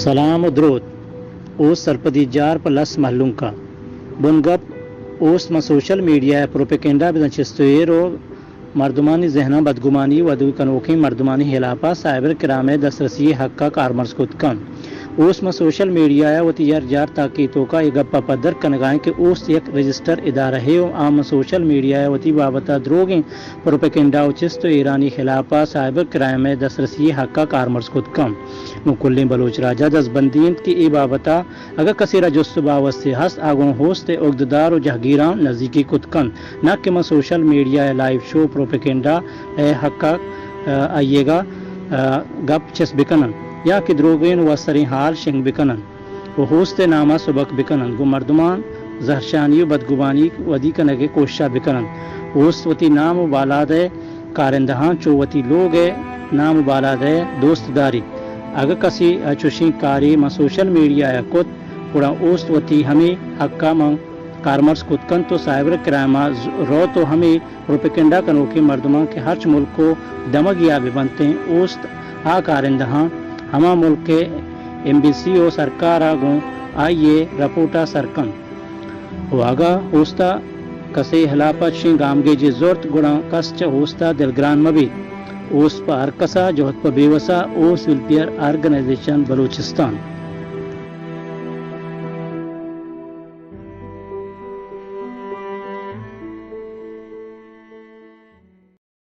سلام و دروت۔ اوست سرپدی جار پہ لس مہلونکا۔ بنگپ، اوست ماں سوشل میڈیا ء پروپیگنڈا بزاں چست و ایر و مردمانی ذہناں بدگمانی و ودی کنوکیں مردمانی ہلاپا سائبر کرائم ء دسترسی ء حقا کارمرز کت کنت۔ اوست ماں سوشل میڈیا ء وتی ہر جار تاکے توکا اے گپا پدر کنگا انت کہ اوست یک رجسٹر ادارہ ء و آ ماں سوشل میڈیا ء وتی بابتا دروگیں پروپیگنڈا و چست و ایرانی ہلاپا سائبر کرائم ء دسترسی ء حقا کارمرز کت کنت۔ گوں کلیں بلوچ راجا دزبندی انت کہ اے بابتا اگاں کسے را جست و باوستے ہست، آ گوں اوست ء اگدہدار و جہگیراں نزیکی کت کنت، نہ کہ من سوشل میڈیا ء لائیو شو پروپیگنڈا ء حق ء، آئی ء گپ چست بکنن یا کہ دروگین و استریں حال شنگ بکنن و اوست ء ناما سبک بکنن، گوں مردمان زہرشانی و بدگمانی ودی کنگ ء کوششا بکنن۔ اوست وتی نام و بالاد ء کارندہاں چو وتی لوگ ء نام و بالاد ء دوست داریت۔ اگہ کسے ء چوشیں کارے ماں سوشل میڈیا ء کت، گڑا اوست وتی ہمے حق ء ماں کارمرز کت کنت و سائبر کرائم ء ز-، روت و ہمے پروپیگنڈا کنوکیں مردماں کہ ہرچ ملک و دمگے ء بہ بنتیں، اوست آ کارندہاں ہما ملک ء ایمبیسی و سرکار ء گوں آئی ء رپورٹ ء سر کنت۔ و اگاں اوستا کسے ہلاپا چشیں گامگیجے زرت، گڑا کس چہ اوستا دلگران مہ بیت۔ اوست پہ ہر کسا، جہد پہ بیوسا، اوست ویلفیئر آرگنائزیشن بلوچستان۔